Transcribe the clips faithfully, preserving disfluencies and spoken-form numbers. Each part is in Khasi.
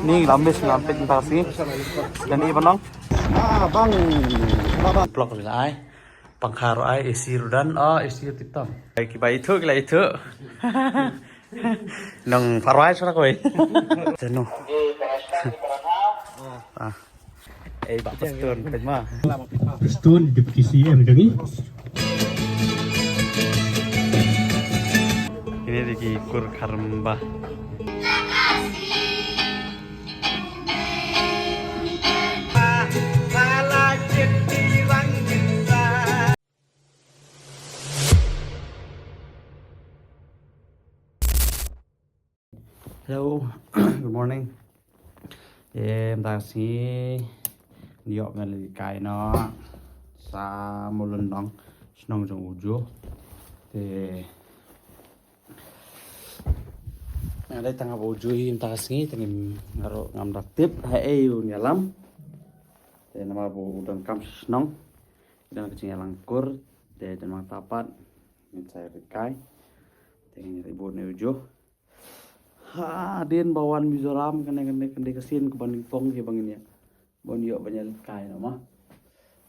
Ni la miss, la peit mynta ka sngi. Dan i ba nong. Ah, bang. Blok la ai. Pangkha ruh ai, A C ruh don. Oh, A C ruh tip tam. Ai, ki ba ithuh, ki la ithuh. Nong parwai sura koi. Tenu. Ah. Ei, ba Paston, peit ma. Paston, dep ki C M jong ngi. Ini di ki kur karamba. Hello, good morning. Em, ta sngi, ïoh nga leit kai noh. Sa Mulun Nong, shnong jong u Ju. Te, nga leit tang ha u Ju hi mynta ka sngi, te ngim nga ruh ngam da tip, haei un ïalam. Te namar ba u donkam sha shnong, don ka jingïalang kur, te jan ma ta pat, ngin sa leit kai. Te ngin ïa leit bud na u Ju. Hadien ba wan Mizoram kane kane kane ka sien ka ban nyngkong hi ba ngin ïa. Ban ïoh ban ïa leit kai noh ma.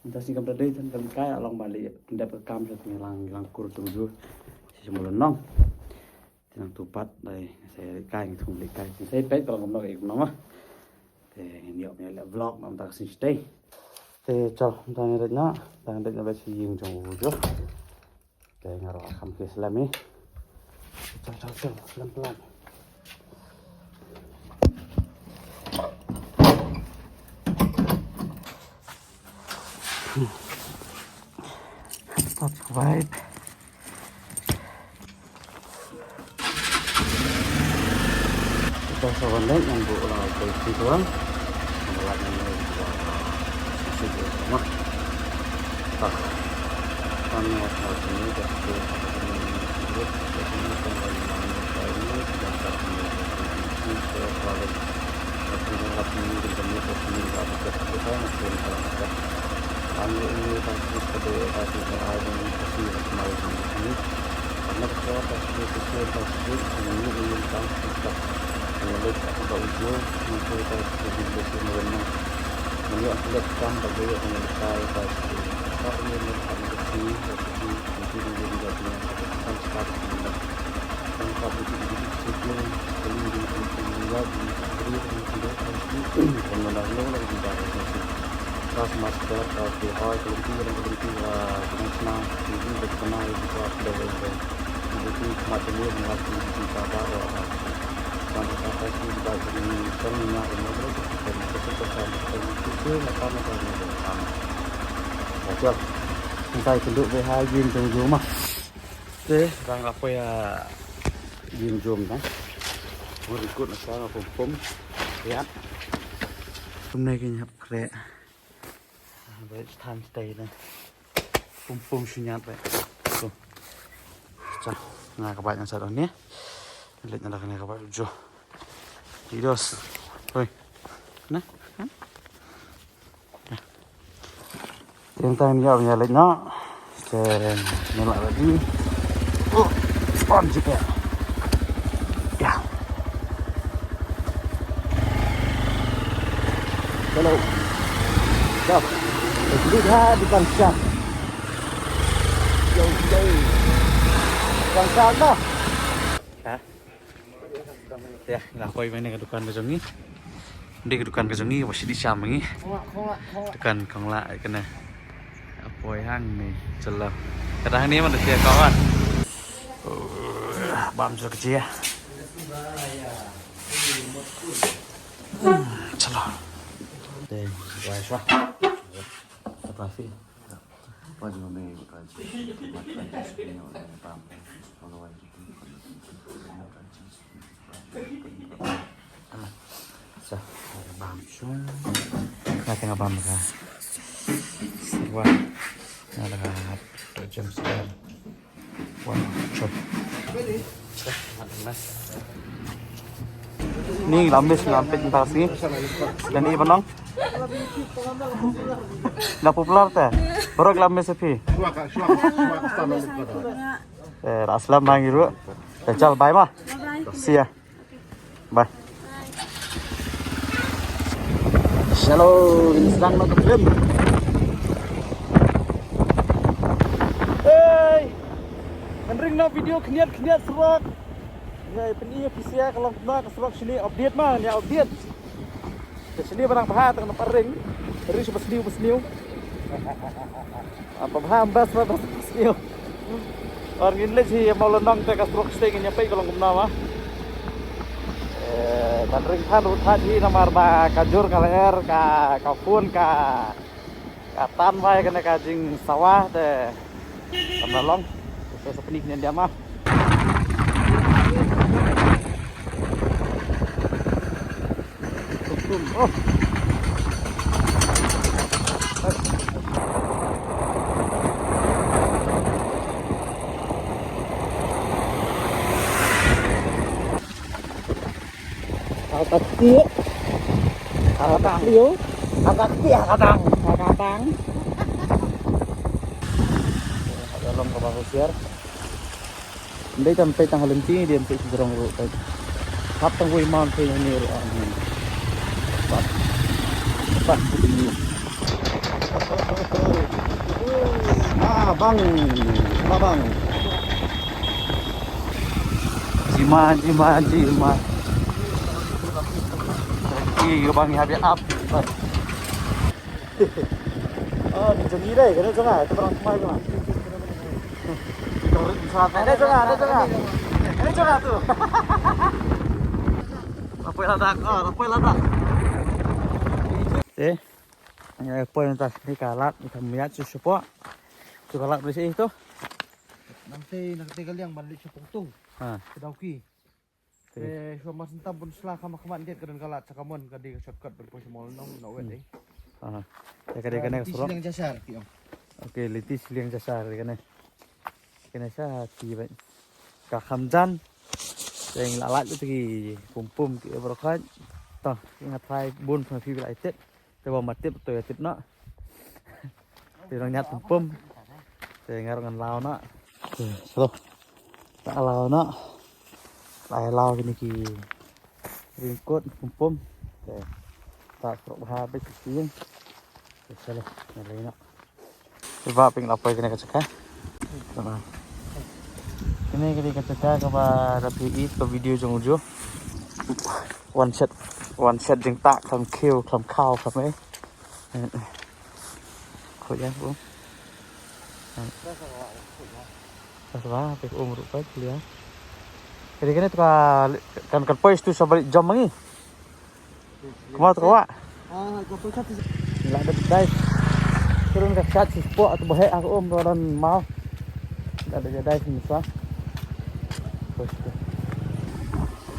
Mynta sngi kam da dei tang ka leit kai, la long ba leit pyndep ka kam sha tnga lang lang kur tu ju. Sha Mulun Nong. Te nangtu pat dei sa leit kai, ngi thung leit kai. Sa peit ka long kumno ka ïa kumno ma. Te ngin ïoh ban ïa leit vlog noh mynta ka sngi shatei. Te chal mynta ngin leit noh, mynta ngin leit noh ba sha ïing jong u Ju. Te nga ruh kham kiew slem hi. Chal, chal, chal, slem palat. Subscribe. Kita sa wan leit ngan buh la kai sini tuan. Ngan buh la ngan leit buh la sini tuan. Tah. Kan ngan buh sini dah tu. Mynta i kynduh beit ha ïing jong u Ju ma. Te dang la poi ha ïing jong u Ju ma. Bun kut na sa pum pum. Ïa. Kumne ki hap kre. Beit than stay na. Pum pum shu ñiad beit. Cha nga ka bait ngan sa dang ne. Leit na da kane ka bait u Ju. Di dos. Hoi. Na. Te mynta ngin ïa leit noh. Te ngin lah ready. Oh, sponge ïa. Ïa. Hello. Dah. Let's do that di Pangsa. Yo, yo. Pangsa dah. Ha? Ïa, nga poi mynne ka dukan ka jong ngi. Dei ka dukan ka jong ngi, ba shi di sham ngi. Dukan kong la kane. Poi hangne, chalo. Kata hangne man da sia kawan. Bam chalo ka jia. Chalo. Dei, bai shwa. Kata fi. Sa, bam chung. Nga tengah bam ka. Wah. Nga tengah jam sekian. Wah, chop. Ni la miss, la peit mynta ka sngi. Dan i ba nong. La popular te. Baroh la miss phi. Eh, la slem bang iru. Te chal bye ma. See ya. Bye. Hello, ngin sdang noh ka film. Hey! Ngan ring noh video khyndiat khyndiat surok. Ngan pyni ïa phi sha ka long kumno ka surok shane, update ma, ngan ïa update. Te shane ba nang bha te ngan ring. Ring sha ba sniew ba sniew. Ah, ba bha best ba best ba sniew. Or ngin leit hi Mawlynnong te ka surok shatei ngin ïa peit ka long kumno ma. Eh, ban ring than ruh than hi namar ba ka jur ka lyer ka, ka phone ka, ka tan bai kane ka jingsawa te. Kam da long. Te sa pyni khyndiat ma. Oh. Haka tiek. Haka tiek. Haka tiek, haka tang. Haka tang. Haka long kaba husiar. Ndei tam peit tang ha lynti, dei peit jrong ruh peit. Hap tang wei man peit ni ruh ah. Pat. Pat ni. Ah, bang. Ba bang. Jima, jima, jima. Ki bang ya bi ap. Ah, ni jong i dei, kena jong ah, tu barang kemai jong ah. Ada jong ah, ada jong ah. Ada jong ah tu. Lapoi ladak, ah, lapoi ladak. Eh, ya, poi ntas ni kalat, ni kamiat su support. Su kalat besi tu. Nang te, nang te kaliang balik sepungtung. Ha. Kedau ki. Te shuwa mar shen tam bun sla kham kham ndiat ka don ka lad sa ka mon ka dei ka shortcut ban poi sha Mawlynnong na wet eh. Aha. Te ka dei kane ka surok. Shiliang jashar ki ong. Okay, lynti shiliang jashar kane. Kane sha ti ba ka kham jan. Te ngi la lad te ki pum pum ki bro khat. To ngi ngat phai bun pha phi ba la tet. Te ba ma tip to ïa tip noh. Te nang ñiat pum pum. Te ngar ngan law noh. Te slo. Ta law noh. Lai law kini ki ringkot pum pum. Te ta surok bha bit ki. Te slo ngan lai noh. Te ba ping la poi kini ka jaka. Kini kini ka jaka kaba da phi i ka video jong u Ju. Wan shet, wan shet jingtah kham khiew kham khaw kham eh. Khoi ïa bro. Ka swa pe um ruh ka clear. Kane kane tu ka kan kan poi stu sa balik jam lagi. Kemau tu ka wah. Ah, ka poi satu. Lah ada bedai. Turun ka sat si spok tu bahek aku um tu dan mau. Dah ada jadai sini sa.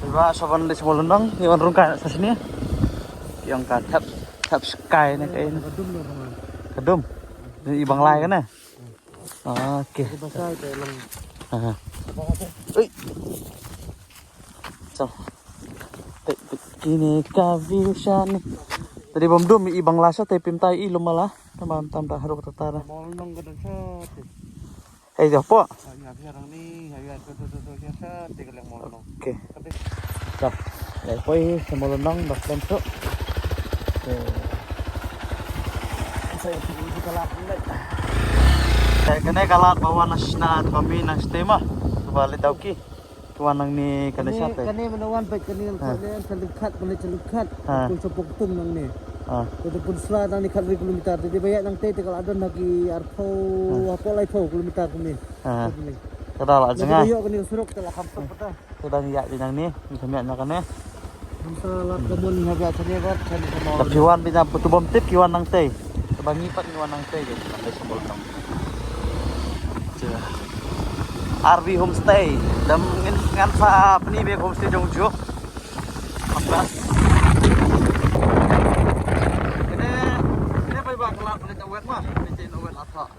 Ba sa ban leit sha Mawlynnong, ngi wan rung kai sa sini. Ki ong ka thep, thep sky ne kaei ne. Ka dum ne, Bang. Ka dum. Ni i Bangla kane. Ah, okay. Ka basa ka long. Aha. Ui. Chal. Te, te, kine ka view shane. Tadi bam dum i Bangla sha te pim tai i lum mala. Tam tam ta haru ta tara. Mawlynnong ka dum sha te. Hei, jap, po. Ah, ïa, biar ang ni, ïa, ïa, tu, tu, tu, tu, ïa, sa, tiga leng Mawlynnong. Oke. Tapi jap. Ïa, poi, sa Mawlynnong, bak dan tu. Oke. Sa, ïa, kita lah, mulai. Ïa, kane ka lad ba wan na shna, kami na shtema. Ba le dauki. Ki wan nangne kane sha te. Kane mano wan peit kane. Ha. Kane sa lyngkhat, kane sa lyngkhat. Ha. Pun sa poktung nangne. Ha. Ko te pun sla nangne khat ri kilometer. Te ba ïa nangte te ka la don ha ki arphew, ha, arphew laiphew kilometer kane. Ha. Kane. Ka da la jngai. Ïoh kane surok te la kham suk pata. Te dang ïa di nangne, ni kham ïa na kane. Nangta lad ka mon ha biang chane bad chane ka mon. Da phi wan bina tu bym tip ki wan nangtei. Te ba ngi pat ngi wan nangtei, nangtei sa Mawlynnong. Ar V Homestay. Dam ngin ngan sa pni be homestay jong ju. Ampas. Kene, kene bai ba kelak balik awet mah. Balik awet lah.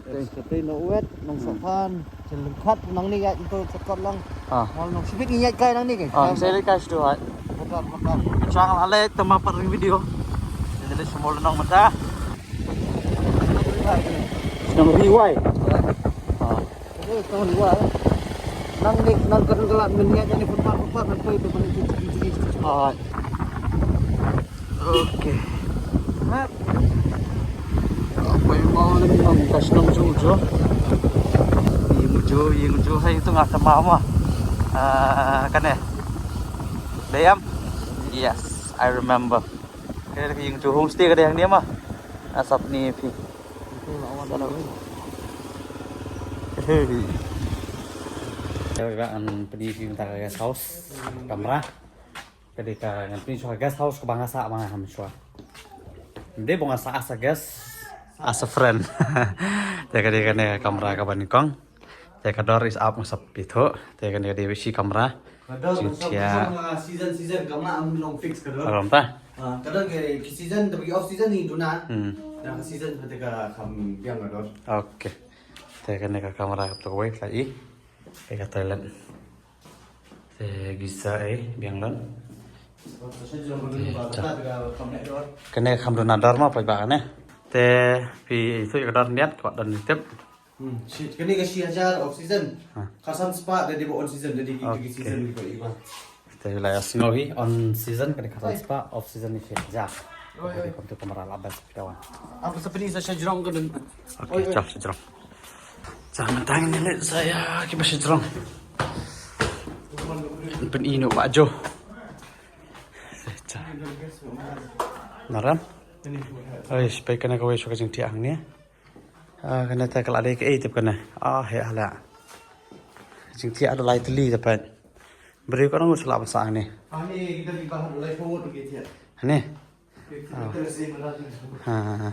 Te, te no wet, nong, hmm, sopan, sa lyngkhat, nang ni ïa, ito sa kot lang. Ah. Mol nong sipit ngi ïa kai nang ni kai. Ah, sa ïa kai situ hai. Betul, betul. Chang la le, te ma pat ring video. Jadi semua nong mata. Nong riwai. Ah. Jadi, nong riwai. Nang ni, nang kan gelap, men ïa, jadi pun pat, pun pat, nanti itu balik cuci, cuci, cuci. Ah. Oke. Pai ba lam lam ka shnong ju ju. Ïing ju, ïing ju hai tu nga ta mama. Ah, kane. Dayam? Yes, I remember. Kane ka ïing ju homestay ka dayang dia ma. Asap ni phi. Hey. Kita akan pergi kita ke guest house. Kamra. Ka dei ka ngan pyni shuwa guest house kaba nga sah ma nga ham shuwa. Ym dei ba nga sah as a guest, as a friend. Te ka dei kane ka kamra kaba nyngkong. Te ka dor is up nga sa pynithuh. Te kane ka dei shi kamra. Ka dor, jingthiah. Season season kamra am long fix ka dor. Aram ta? Ah, ka dor ki season, tapi off season ni duna. Hmm. Na ka season pate ka kham biang ka dor. Okay. Te kane ka kamra ka tu wei ka i. Te ka toilet. Te gisa eh biang lon. Te ta. Kane kham duna dor ma paidbah kane. Te phi ithuh ïa ka dor niat ka don ni tip. Hmm, shi, kane ka shi hajar off season. Ha. Khatsan spah da dei ba on season da dei ki, ki Okay. Season ki ba i ba. Te la ïa sngew hi on season kane khatsan spah, off season ni shi hajar. Oi, oi. Kane kham tu kamra la best phi dawan. Apa sa pyni sa sha jrong ka dun. Okay, oi, oi. Chal sha jrong. Sa mynta ngin leit sa ïa kiba sha jrong. Pyni noh ba jo. Sa. Naram? Oi, spai kane kawei shuh ka jingthiah hangne. Ah, kane te ka la dei kaei tip kane. Ah, he hala. Jingthiah da lai tylli te peit. Briew ka nang u shlap ba sa hangne. Hangne kita di bahar lai pawot kita. Hangne. Ha, ha, ha.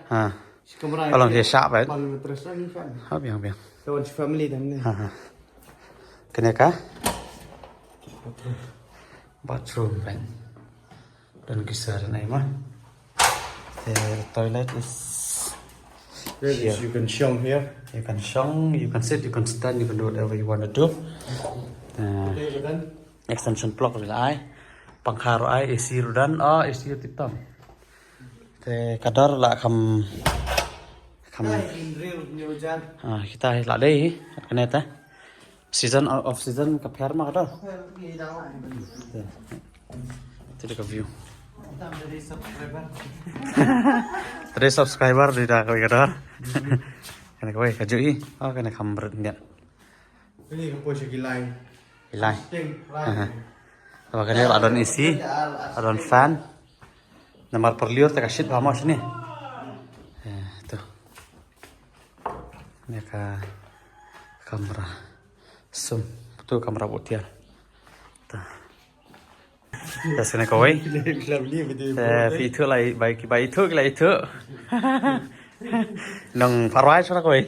Ha. Along dia shah, right? Ha, biang, biang. Ha, ha. Kane ka? Bathroom, right? Don gisa don ai ma. The toilet is here. You can shong here. You can shong, you can sit, you can stand, you can do whatever you want to do. Uh, Extension plug ruh la ai. Pangkha ruh ai, A C ruh don. Oh, A C ruh tip tam. Te ka dor la kham, kham. Ah, kita la dei kane te. Season, off season ka pher ma ka dor. Te, te ka view. Te subscriber di da ka dor. Kane kawei ka ju i. Oh, kane kham bret ngan. Kane ka poi sha ki lai. Ki lai. Sting, lai. Aha. Te ba kane la don A C, la don fan. Namar pyrliur te ka shit ba mo shane. Eh, to. Ne ka kamra. Sum, tu kamra butial. Ta. Te sene kawei. Te phi ithuh la i, bai ki bai ithuh ki la ithuh. Nong parwai sura kawei.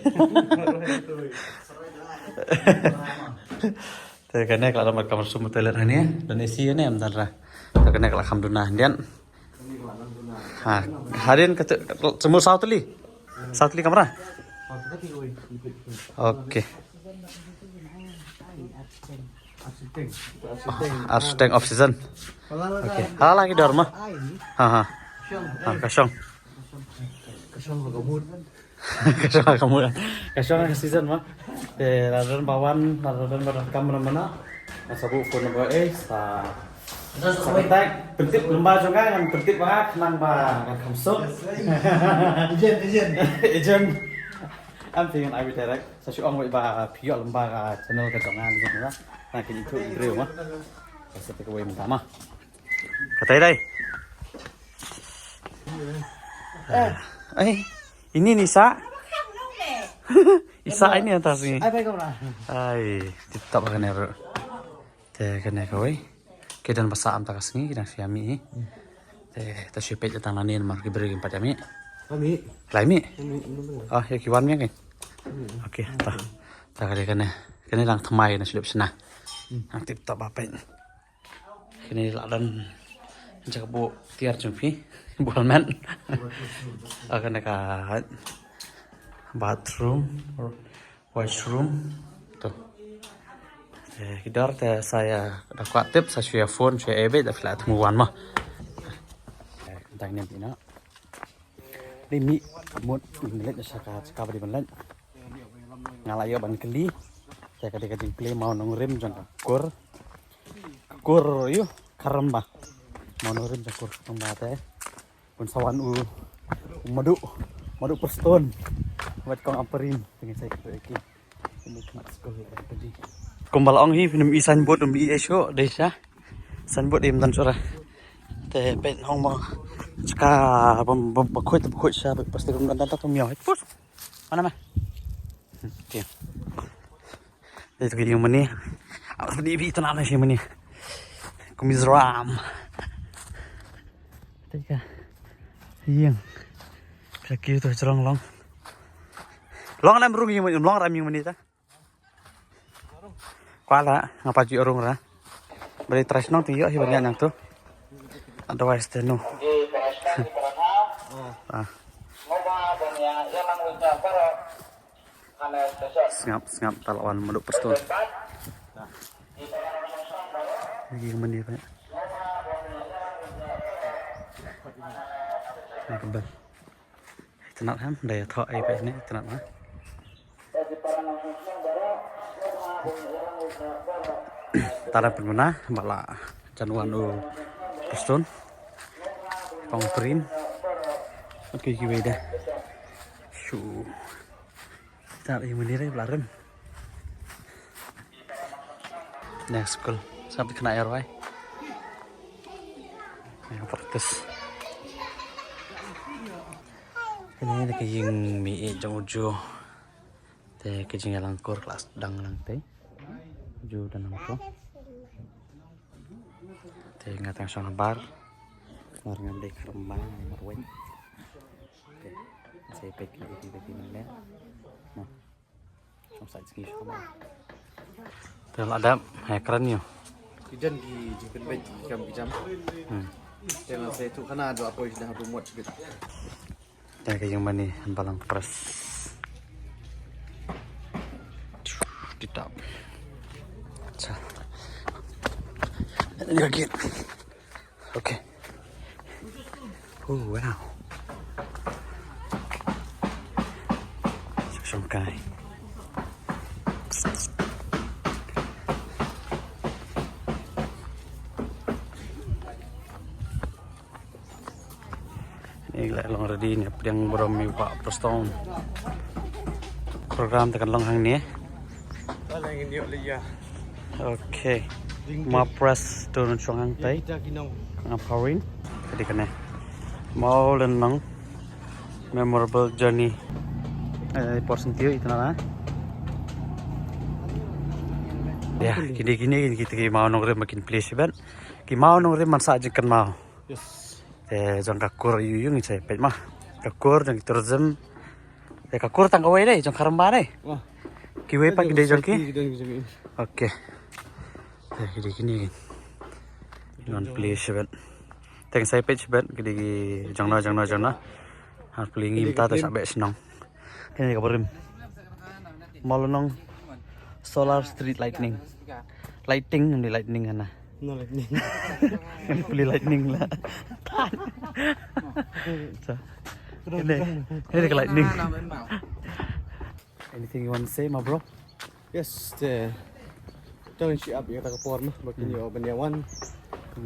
Te kane ka la don kamra sum toilet hangne. Don A C hangne em dan ra. Te kane ka la kham duna handian. Ha, hadien ka te, semua saw tylli. Saw tylli kamra. Okay. Ar shiteng off season. Okay. Hala la ki dor ma. Ha, ha. Ha, ka shong. Ka shong ka mut. Ka shong ka mut. Ka shong ka season ma. Te la don ba wan, la don ba don kam mana mana. Sa buh phone number eh sa. Sa contact, pyntip number jong nga, ngan pyntip ba nga khnang ba ngan kham suk. Agent, agent. Agent. Am phi ngan ai direct. Sa shu ong wei ba phi ïoh lem ba ka channel ka jong nga, ngan ïa. Ngan kin ithuh briew ma. Sa te kawei mynta ma. Katai dai. Eh, ini ni sa. Isa ini atas ni. Ai, bai kamra. Ai, tip top kane ruh. Te kane kawei. Ki don ba sah mynta ka sngi, ki dang shu ïa mih. Te ta shu peit tang nangne namar ki briew kim pat ïa mih. Ïa mih. Lai mih. Ïa mih, ïa mih. Ah, ïa ki wan mih ki. Ïa mih. Okay, ta. Ta ka dei kane. Kane dang thymmai na shu lip shna. Hmm. Dang tip top ba peit. Kane la don jaka buh tiar jong phi. Buh helmet. Ah, kane ka bathroom. Washroom. To. Te ki dor te sa ïa da kwah tip sa shu ïa phone shu ïa e beit da phi la thmu wan ma. Te dang ne phi na. Dei mih mut ban leit na sha ka, sha kaba dei ban leit. Nga la ïoh ban kylli. Te ka dei ka jingkylli maw nongrim jong ka kur. Kur ïoh ka rem ba. Mawnohrim jong kur Kambah te. Bun sa wan u, u Madu, Madu Prestone. Wat kong Ampareen, teng sa ki. Kumba la ong hi, phin ym i signboard, ym i ei shuh, dei sha. Signboard im don shuh ra. Te peit hong mo. Chka bym, bym, ba khuid, ba khuid sha, ba plastik ym don, don, don, ym ïoh. Pus. Mana ma? Oke. Dei tu ka ïing mane. Awas pynïaid phi tang na shi mane. Kum Mizoram. Dei ka ïing. Phi la kiew tu jrong long. Long lem rung ïing mane, long ram ïing mane ta. Kwah la, nga pat ju rung ra. Bali try shnong tu ïoh hi ban ïaid nangtu. Otherwise te no. Ah. Sngap, sngap, ta la wan Madu Prestone. Lagi yang mandi, Pak. Nah, kebal. Itynnad, ham, dei thoh ei, Pak, ne, itynnad, ha. Tara pynmana ba la jan wan u Prestone. Kong Ampareen. Oke, kiwei de. Shu. Tara i mani re ba la rem. Next school. Sngap, kane ïa rwai. Ïa practice. Kane ka ïing mih jong u Ju. Te ka jingïalang kur ka la sdang nangtei. Ju da nangto. Te nga tang shong habar. Mar ngam dei kharmba, mar weng. Te sa pek ki, ki, ki, ki, ki, na. Shong sa sngi shong habar. Te la dap, hai kren ïa. Ki don ki jingpynbeit ki kam ki jam. Hmm. Te nga sa tu khana dua poi sdang habu mot bit. Te ka ïing mane Balang Press. Tip top. Cha. Ini ka gate. Okay. Oh, wow. Shongkai. Ni la long ready, ni pdiang burom ïa u Bah Prestone. Program te kan long hangne. Okay. Ma Prestone shong hangtai. Nga Ampareen. Ka dei kane. Mawlynnong Memorial Journey. Eh, por sentio itna la. Ïa, kine, kine, kine, kine ki mawnongrim ba kin plie shibit. Ki mawnongrim ban sah jingkynmaw. Yes. Te jong ka kur ïu ïu ngi sa peit ma. Ka kur jong ki tourism. Te ka kur tang kawei dei, jong ka rangbah dei. Wah. Kiwei pat ki dei jong ki. Okay. Te ki dei kine. Non plie shibit. Te ngi sa peit shibit ki dei ki jong no, jong no, jong no. Ha plie ngi mynta te sa beh shnong. Kane ka barim. Mawlynnong solar street lighting. Lighting, ni lightning hana. No lightning. Ni plie lightning la. Sa. Ini, ini ka lightning. Anything you want to say, my bro? Yes, te. Tang shi ap ïa ka por ma, ba kin ïoh ban ïa wan.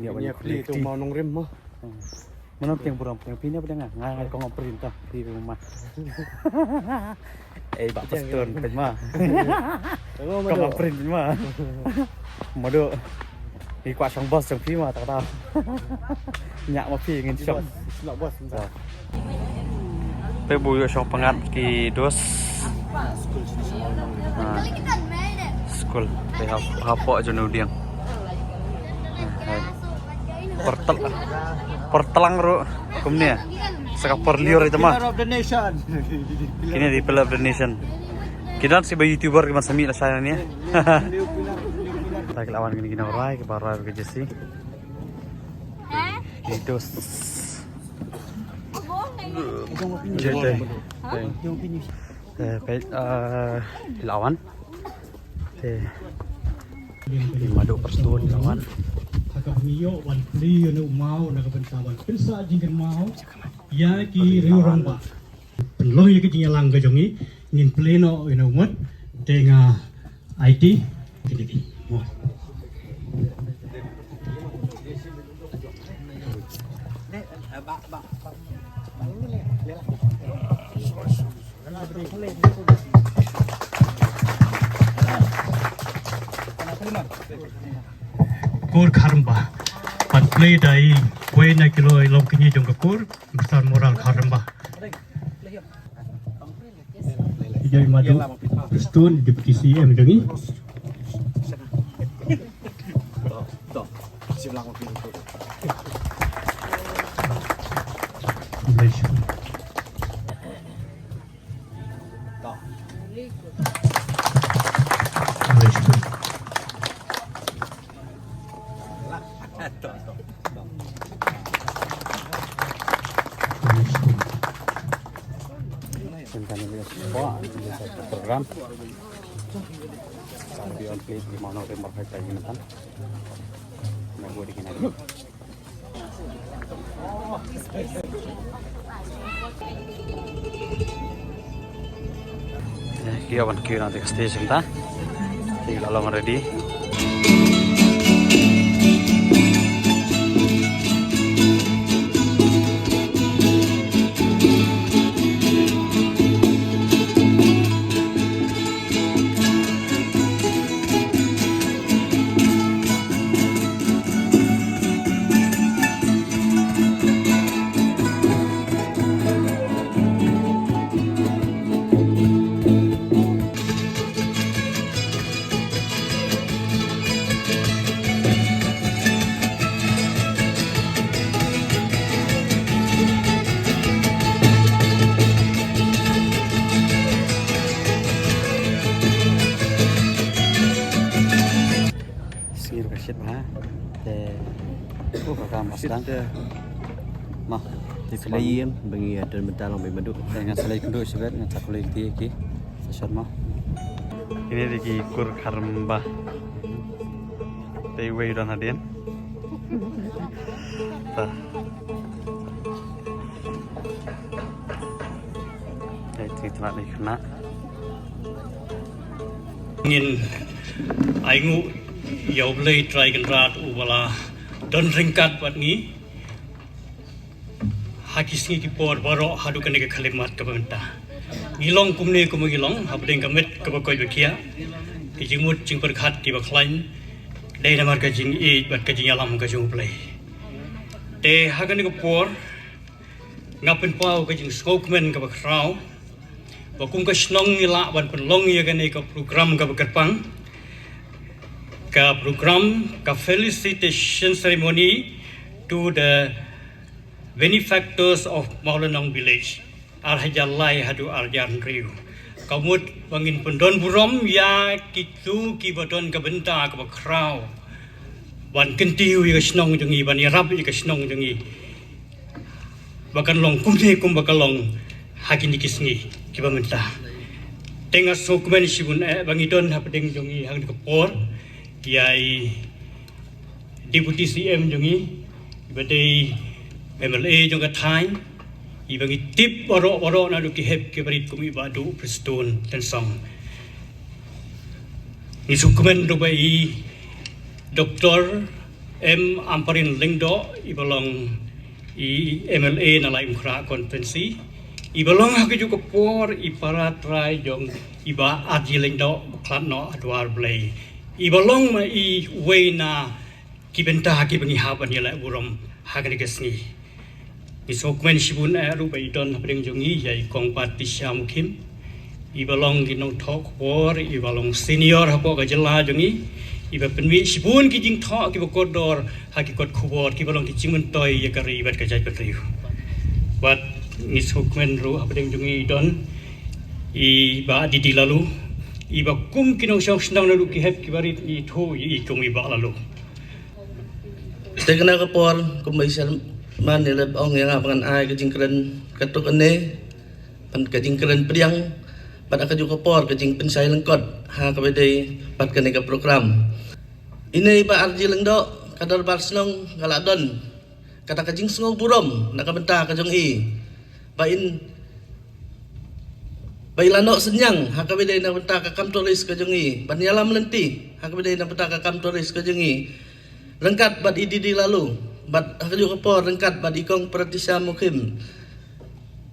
Ïa ban ïa plie tu mawnongrim ma. Mano pdiang burom, pdiang phi ne pdiang nga? Nga, nga kong Ampareen ta, phi ma. Eh, Bah Prestone phi ma. Kong Ampareen phi ma. Madu. Ngi kwah shong boss jong phi ma ta kata. Nya ma phi ngin shong. Te bu ïoh shong pyngngad ki dos. School te hapoh jong u dieng. Por tlang ruh kumne. Sa ka por lyiur ita ma. Kine dei Pillar of the Nation. Ki don shi ba YouTuber ki ban sa mih lashai ne. Ta ki la wan kine ki nongrwai ki ba rwai ka jersey. Ki dos. Jai jai. Eh, peit, eh, ki la wan. Te ki Madu Prestone ki la wan. Ha kaba ngi ïoh wan plie ïa u maw na ka bynta ban pynsah jingkynmaw ïa ki riew rangbah. Pynlong ïa ka jingïalang ka jong ngi, ngin plie noh ïa u ngut, te nga aiti. Kine ki. Mo. Kur Kharmbah. Ban plie da i wei na ki longkmie jong ka kur, Mister Moral Kharmbah. Ïa i Madu Prestone, Deputy C M jong ngi. Program. Ki ïa ban kiew na ka stage mynta. Ki la long ready. Sngir ka shit bha. Te, uh, ka kam shit, bha. Te. Ma. Te selain bang ïa don bynta long bad Madu. Te ngan selai kundu shibet ngan sa kulai ti ki. Sa shot ma. Ini di ki Kur Kharmbah. Te wei don hadien. Ta. Te ti tla di kena. Ngin ai nguh ïa U Blei Trai Kynrad uba la don ryngkat bad ngi ha ki sngi ki por baroh haduh kane ka khyllipmat kaba mynta. Ngi long kumne kumba ngi long hapdeng ka met kaba koit ba khiah, ki jingmut jingpyrkhat kiba khlaiñ, dei namar ka jingïeit bad ka jingïalam ka jong U Blei. Te ha kane ka por nga pynpaw ka jingsngewkmen kaba khraw ba kum ka shnong ngi lah ban pynlong ïa kane ka program kaba kyrpang, ka program, ka felicitation ceremony to the benefactors of Mawlynnong Village, ar hajar lai haduh ar hajar hynriew. Ka mut ba ngin pyndon burom ïa kito kiba don ka bynta kaba khraw ban kyntiew ïa ka shnong jong ngi, ban ïarap ïa ka shnong jong ngi ba kan long kumne kumba ka long ha kine ki sngi kiba mynta. Te nga sngewkmen shibun eh ba ngi don hapdeng jong ngi ha kane ka por ïa i Deputy C M jong ngi, iba dei M L A jong ka thaiñ, iba ngi tip baroh baroh naduh ki hep ki barit kum i Bah Duh Prestone Tynsong. Ngi sngewkmen ruh ba i Doctor M Ampareen Lyngdoh, iba long i M L A na Laitumkhrah constituency, iba long ha kajuh ka por i para trai jong i Bah R G Lyngdoh ba khlad noh ha dwar Blei, iba long ma i uwei na ki bynta kiba ngi hap ban ïaleh burom ha kane ka sngi. Ngi sngewkmen shibun eh ruh ba i don hapdeng jong ngi ïa i Kong Patricia Mukhim, iba long ki nongthoh khubor, iba long senior hapoh ka jylla jong ngi, iba pynmih shibun ki jingthoh kiba kordor ha ki kot khubor kiba long ki jingmyntoi ïa ka ri bad ka jaitbynriew. Bad ngi sngewkmen ruh hapdeng jong ngi i don i Bah Didi Laloo, iba kum ki nongshong shnong naduh ki hep ki barit ngi ithuh ïa i kum i Bah Laloo. Te kane ka por kumba i Sherman i la ong ïa nga ba ngan ai ka jingkren katto katne, ban ka jingkren pdiang bad ha kajuh ka por ka jingpynshai lyngkot ha kaba dei bad kane ka program. Ine i Bah R G Lyngdoh, ka dorbar shnong ka la don kata ka jingsngew burom na ka bynta ka jong i ba in ba i la noh synñiang ha kaba dei na bynta ka kam tourist ka jong i, ban ïalam lynti ha kaba dei na bynta ka kam tourist ka jong i, ryngkat bad i Didi Laloo. Bad ha kajuh ka por ryngkat bad i Kong Patricia Mukhim,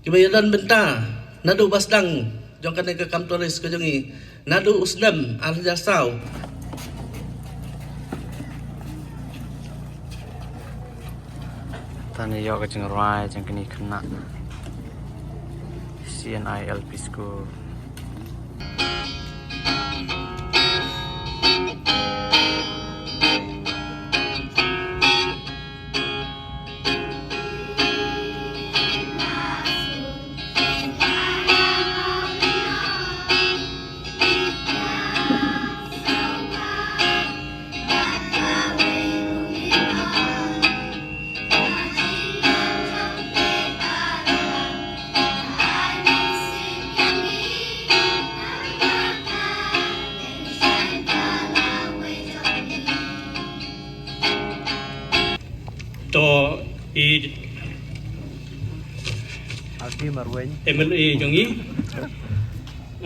kiba ïadon bynta naduh ba sdang jong kane ka kam tourist ka jong i, naduh u snem ar hajar saw. Tang ïoh ka jingrwai jong kine khynnah C N I L P School. To i Alpi Marweng. M L A jong i,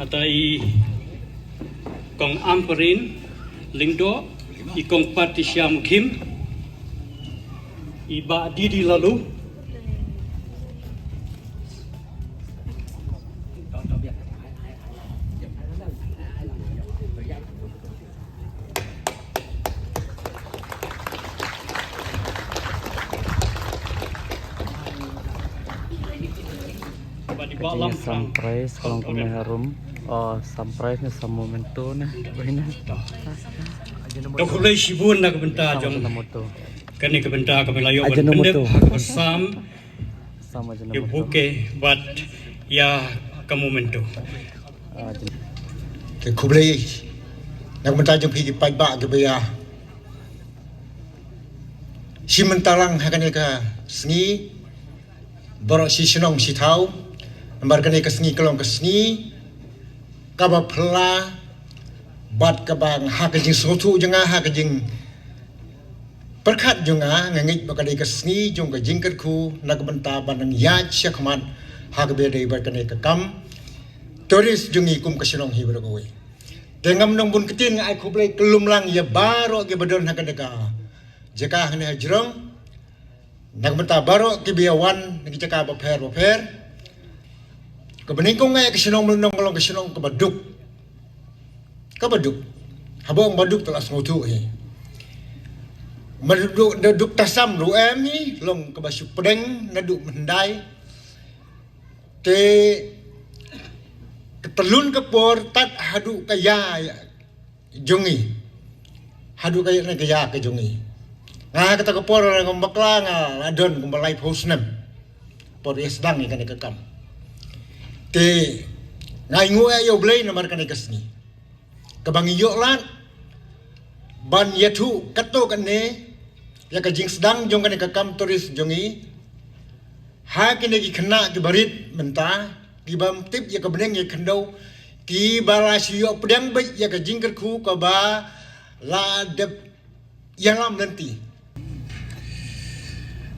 ata i Kong Ampareen Lyngdoh, i Kong Patricia Mukhim, i Bah Didi Laloo. Kati surprise ka long kumne harum. Oh, surprise ne sa memento ne. Bahina. To khublei shibun na ka bynta jong kane ka bynta kaba la ïoh ban pyndep ha kaba sam ïa u bouquet bad ïa ka memento. Te khublei na ka bynta jong phi ki paidbah kiba ïa shim bynta lang ha kane ka sngi baroh shi shnong shi thaw. Namar kane ka sngi ka long ka sngi kaba phylla bad kaba ha ka jingsngewthuh jong nga, ha ka jingpyrkhat jong nga, nga ngeit ba ka dei ka sngi jong ka jingkyrkhu na ka bynta ban nang ïaid shakhmat ha kaba dei bad kane ka kam tourist jong ngi kum ka shnong hi baroh kawei. Te ngam nang bun ktien, nga ai khublei kyllum lang ïa baroh kiba don ha kane ka jaka hangne ha jrong. Na ka bynta baroh kiba ïa wan na ki jaka bapher bapher. Kaba nyngkong eh ka shnong Mawlynnong ka long ka shnong kaba duk. Kaba duk. Haba ong ba duk te la sngewthuh hi. Ma duk, duk tasam ruh em hi, long kaba shu pdeng naduh mynhyndai. Te ka tyllun ka por tad haduh ka ïa jong ngi. Haduh ka ïa, ka ïa ka jong ngi. Nga kata ka por nga bakla nga la don kumba laiphew snem. Por ïa sdang ïa kane ka kam. Te nga ainguh ïa U Blei namar kane ka sngi kaba ngi ïoh lad ban ïathuh katto katne ïa ka jingsdang jong kane ka kam tourist jong ngi. Ha kine ki khynnah kiba rit mynta kibym tip ïa ka bneng ïa ka khyndew, kiba la shu ïoh pdiang beit ïa ka jingkyrkhu kaba la dep ïalam lynti.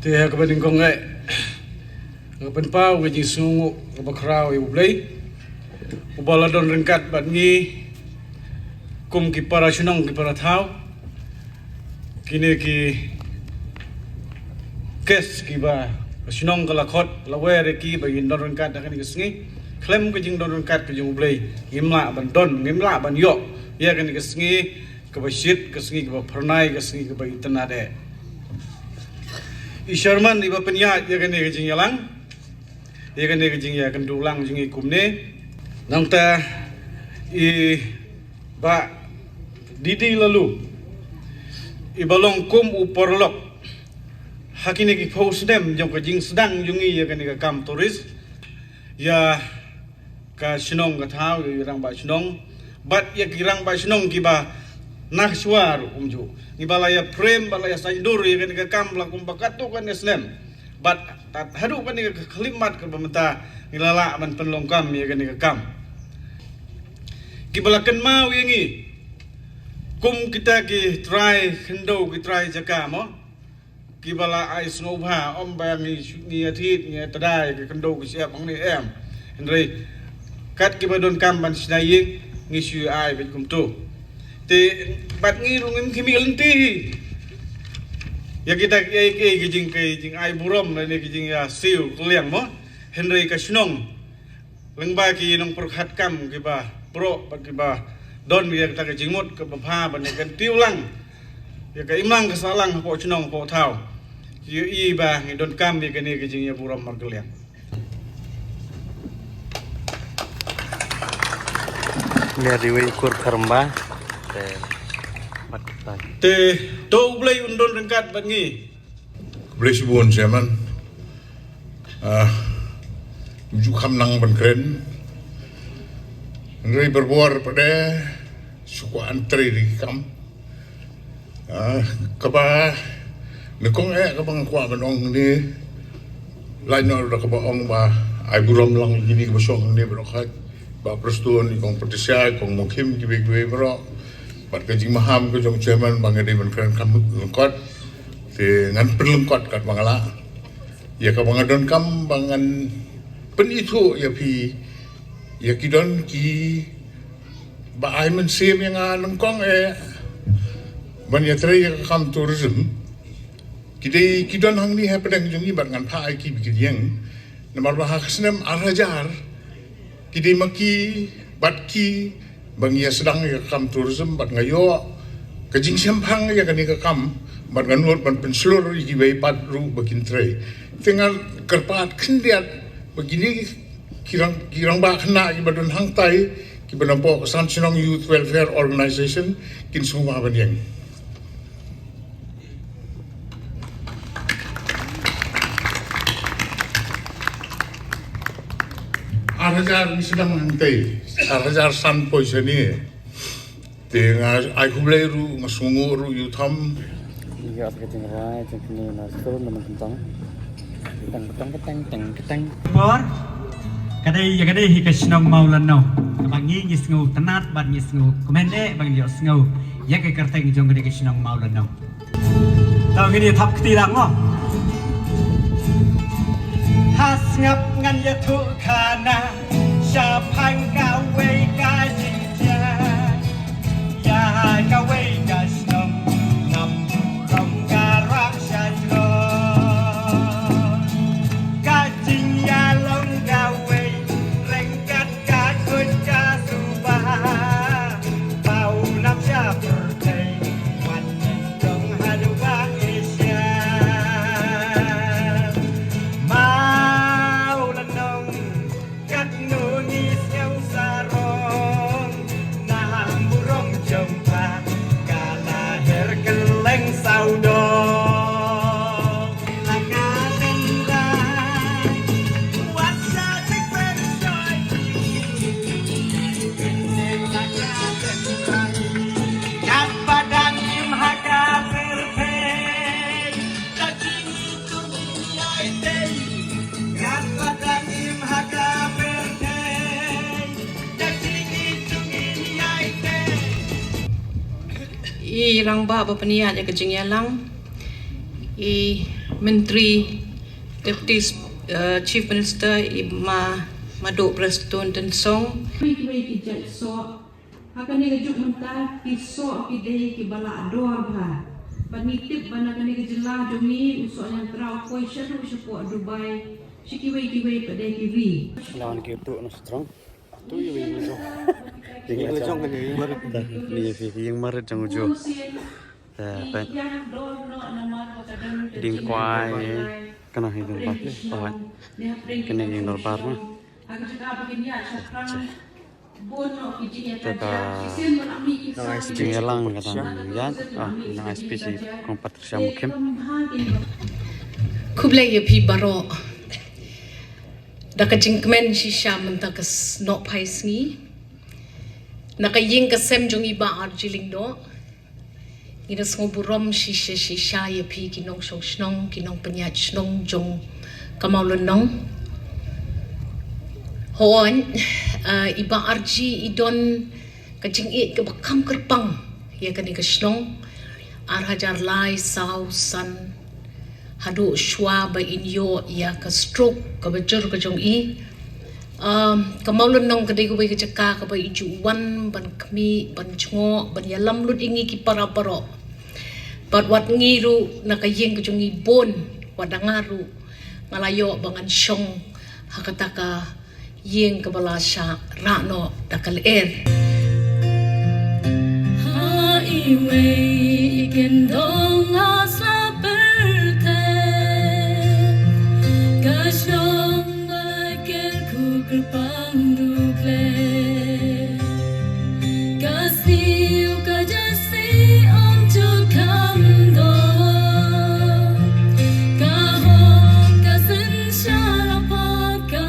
Te ha kaba nyngkong eh nga pynpaw ka jingsngewnguh kaba khraw ïa U Blei uba la don ryngkat bad ngi kum ki para shnong ki para thaw. Kine ki case kiba ka shnong ka la khot la wer ïa ki ba ngin don ryngkat ha kane ka sngi. Khlem ka jingdon ryngkat ka jong U Blei ngim lah ban don, ngim lah ban ïoh ïa kane ka sngi kaba shit, ka sngi kaba phyrnai, ka sngi kaba itynnad eh. I Sherman iba pynïaid ïa kane ka jingïalang, ïa kane ka jingïakynduh lang jong ngi kumne. Nangta i Bah Didi Laloo iba long kum u paralok ha kine ki phew snem jong ka jingsdang jong ngi ïa kane ka kam tourist ïa ka shnong ka thaw, ïa ki rangbah shnong bad ïa ki rangbah shnong kiba na ka shuwa ruh kumjuh. Ngi ba la ïa prem, ba la ïa saiñdur ïa kane ka kam la kumba katto katne snem. Bad tad haduh kane ka khyllipmat kaba mynta ngi la lah ban pynlong kam ïa kane ka kam. Kiba la kynmaw ïa ngi kum kita ki trai khyndew, ki trai jaka mo, kiba la ai sngewbha, ym ba ngi shu, ngi ïa thied, ngi ïa tdai ki khyndew ki shyiap hangne, em. Hynrei kat kiba donkam ban shna ïing ngi shu ai beit kumto. Te bad ngi ruh ngim khmih lynti hi. Ïa kita ki, ki, ki jing, ki jingai burom lane ki jingïasiew kylliang mo. Hynrei ka shnong lyngba ki nongpyrkhat kam kiba proh bad kiba don ïa kita ki jingmut kaba bha ban ïa kyntiew lang ïa ka imlang ka sahlang hapoh shnong hapoh thaw. Ïohi ba ngi donkam ïa kane ki jingïaburom markylliang. Nia riwei kur kharmba. Te mat tai. Te to U Blei un don ryngkat bad ngi. Blei shibun, Chairman. Ah, ju kham nang ban kren. Ngi berbor pada suku antri di kam. Ah, kaba ni kong eh kaba nga kwah ban ong ni, lain nor da kaba ong ba ai burom lang ini kaba shong ni baroh khat. Ba Prestone, i kong Patricia, i kong Mukim, kiwei kiwei baroh. Bad ka jingmaham ka jong Chairman ba nga dei ban kren kham lyngkot. Te ngan pynlyngkot katba nga lah. Ïa kaba nga donkam ba ngan pynithuh ïa phi ïa ki don ki ba ai mynsiem ïa nga nyngkong eh ban ïatrei ïa ka kam tourism. Ki dei ki don hangne hapdeng jong ngi bad ngan phah ïa ki ba kin ïeng. Namar ba ha ka snem ar hajar ki dei ma ki bad ki ba ngi ïa sdang ïa ka kam tourism bad nga ïoh ka jingshemphang ïa kane ka kam bad nga nud ban pynshlur ïa kiwei pat ruh ba kin trei. Te nga kyrpad khyndiat ba kine ki rang, ki rangbah khynnah kiba don hangtai, kiba na pok San Shnong Youth Welfare Organization, kin sngewbha ban ïeng. Ar hajar ngi sdang hangtai, ar hajar san poi shane. Te nga ai khublei ruh, nga sngewnguh ruh ïa u Thom. Ïa ka jingrai jong kine na skur na man kentang. Kentang, kentang, kentang, kentang, kentang. Por. Ka dei, ïa ka dei hi ka shnong Mawlynnong. Kaba ngi ngi sngewtynnat bad ngi sngewkmen eh ba ngi ïohsngew ïa ka kyrteng jong ka dei ka shnong Mawlynnong. Tang ini thap kti lang mo. Ha sngap ngan ïathuh khana shaphang kawei ka jingthiah ïa kawei ka shnong, ngam burom ka rah sha jrong. Ka jingïalong kawei ryngkat ka kut ka suba, ba u nam sha pyrthei, wat nyngkong haduh ba Asia. Mawlynnong, katno ngi sngew sarong, na burom jong pha ka la her kylleng sawdong. I rangbah ba pynïaid ïa ka jingïalang, i Myntri Deputy, eh, Chief Minister, i Ma Maduh Prestone Tynsong. Kiwei kiwei ki jait soh ha kane ka juk mynta, ki soh ki dei kiba la dor bha. Bad ngi tip ba na kane ka jylla jong ngi u soh ñiangtraw poi shaduh shapoh Dubai, sha kiwei kiwei pat de ki ri. Lawan ki tu na strong. Tu ïa ïa jong. Ïa jong ka ïa marit. Ni ïa ïa marit jong u ju. Eh, peit. Ding kwai, eh, kane hi ding ba. Oh, kane hi ding ba na. Te ka jingïalang ka dang ïaid, ah, na S P C Kong Patricia Mukhim. Khublei ïa phi baroh. Da ka jingkmen shisha mynta ka s-, nohphai sngi. Na ka ïing ka sem jong i Bah Arjilingdoh. Ngi da sngew burom shisha shisha ïa phi ki nongshong shnong, ki nongpynïaid shnong jong ka Mawlynnong. Hooid, eh, i Bah Arji i don ka jingïeit kaba kham kyrpang ïa kane ka shnong. Ar hajar lai, saw, san, haduh shuwa ba in ïoh ïa ka stroke kaba jur ka jong i. Um, ka Mawlynnong ka dei kawei ka jaka kaba i ju wan ban khmih, ban jngoh, ban ïalam lut ïa ngi ki para baroh. Bad wat ngi ruh na ka ïing ka jong ngi bun, wat da nga ruh nga la ïoh ba ngan shong ha kata ka ïing kaba la shah rah noh da ka lyer. Ha iwei i kyndong nga sa pyrthei, ka shong ba la kyrkhu kyrpang du khleh. Ka siew ka jasi ym jot kham doh, ka hok ka synshar pat ka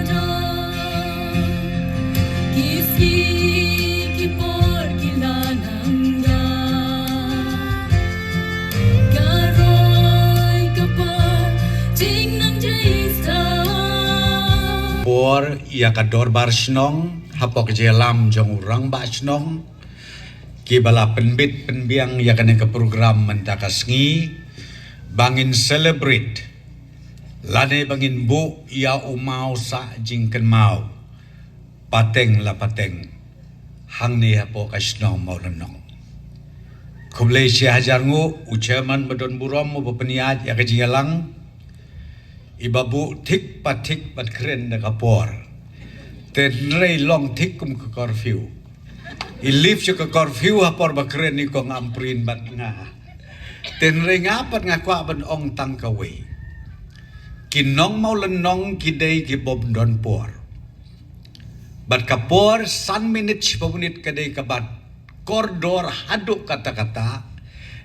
doh. Ki sngi ki por ki la nang da, ka roi ka por jingnang jai sa. Por ïa ka dorbar shnong hapoh ka jingïalam jong u rangbah shnong, kiba la pynbit pynbiang ïa kane ka program mynta ka sngi, ba ngin celebrate lane ba ngin buh ïa u maw sah jingkynmaw pateng la pateng hangne hapoh ka shnong Mawlynnong. Khublei shi hajar nguh u chairman ba don burom uba pynïaid ïa ka jingïalang, iba buh thik pa thik bad kren da ka por. Te hynrei long thik kum ka curfew. I lift sha ka curfew ha por ba kren i kong Ampareen bad nga. Te hynrei nga pat nga kwah ban ong tang kawei. Ki nong Mawlynnong ki dei ki bym don por. Bad ka por san minit shiphew minit ka dei kaba kordor haduh katta katta,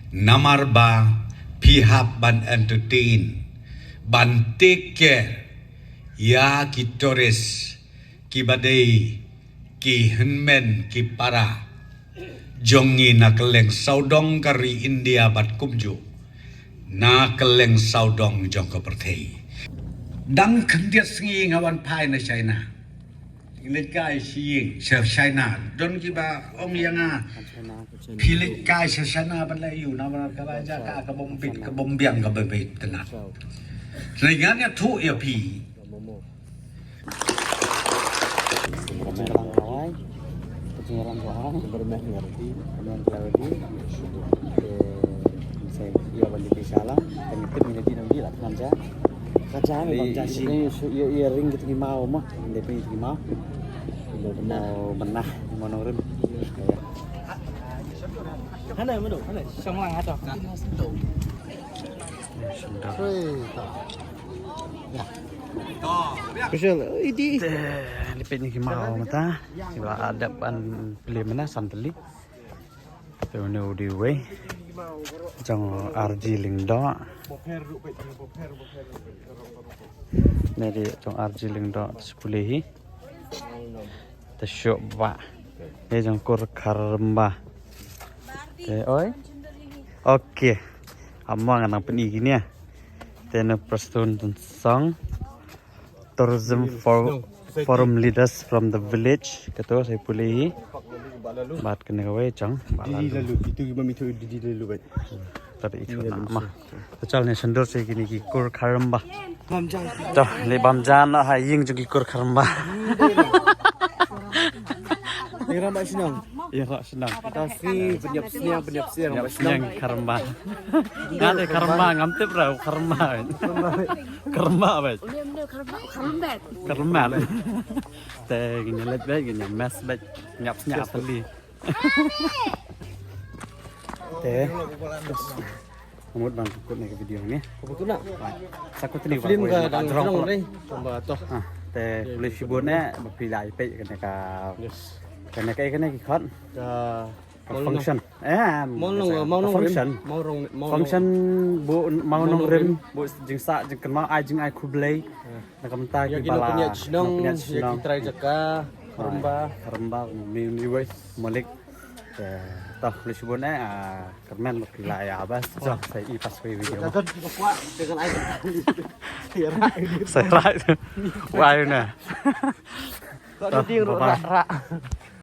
namar ba phi hap ban entertain, ban take care ïa ki tourist kiba dei ki hynmen ki para jong ngi na kylleng sawdong ka ri India bad kumjuh na kylleng sawdong jong ka pyrthei. Dang khyndiat sngi nga wan phai na China. Phi leit kai sha ïing sha China, don kiba ong ïa nga, phi leit kai sha China ban leh aïu, namar ka la jaka ka bym bit ka bym biang ka bym bit tena. Hynrei ngan ïathuh ïa phi. Ïa ring kito ki maw mo, ynda pynïaid kito ki maw. Maw bnah, maw nongrim. Hana mano, hana shong lang hato. Kushal, idi. Te, lipit ni ki maw mynta. Kiba la dep ban plie mynta san tylli. Te une u dei uwei jong R G Lyngdoh. Ne dei jong R G Lyngdoh, te shu pule hi. Te shu ba. Te jong kur Kharmba. Te oi. Okay. Amo ngan nang pyni kine. Te ne Prestone Tynsong. Tourism for, Forum leaders from the village. Kato sa pule hi. Bad kane kawei jong Didi Laloo. Itu ki mami tu Didi Laloo, bhai. Tadi itu nama. To chal ne sha dur sa kine ki kur Kharmba. To leit bam ja noh ha ïing jong ki kur Kharmba. Ïa rah sniang. Ïa rah sniang. Tasi pynïap sniang, pynïap sniang. Pynïap sniang Kharmba. Nga dei Kharmba, ngam tip ruh Kharmba. Kharmba, bhai. Kharmba. Te ngin leit bhai, ngin ïa mess bhai. Ñiap sniang tylli. Te mut ban kut ne ka video ne. Kut na. Sa kut ni film ka dang jrong dei. Tamba to. Te khublei shibun ne ba phi la ïa peit kane ka, kane ka, kane ki khot ka function. Eh, Mawlynnong, Mawlynnong function. Function bu Mawlynnong rim bu jingsah jingkynmaw, ai jingai khublei. Na ka bynta ki ba la pynïaid shnong, ïa ki trai jaka, Kharmba. Kharmba, mi, mi wei, Malik. Te, to, khublei shibun eh, kyrmen ba phi la ïa bas. Jom, sa i pas wei video. Sa rai. Wai na. To, bye bye.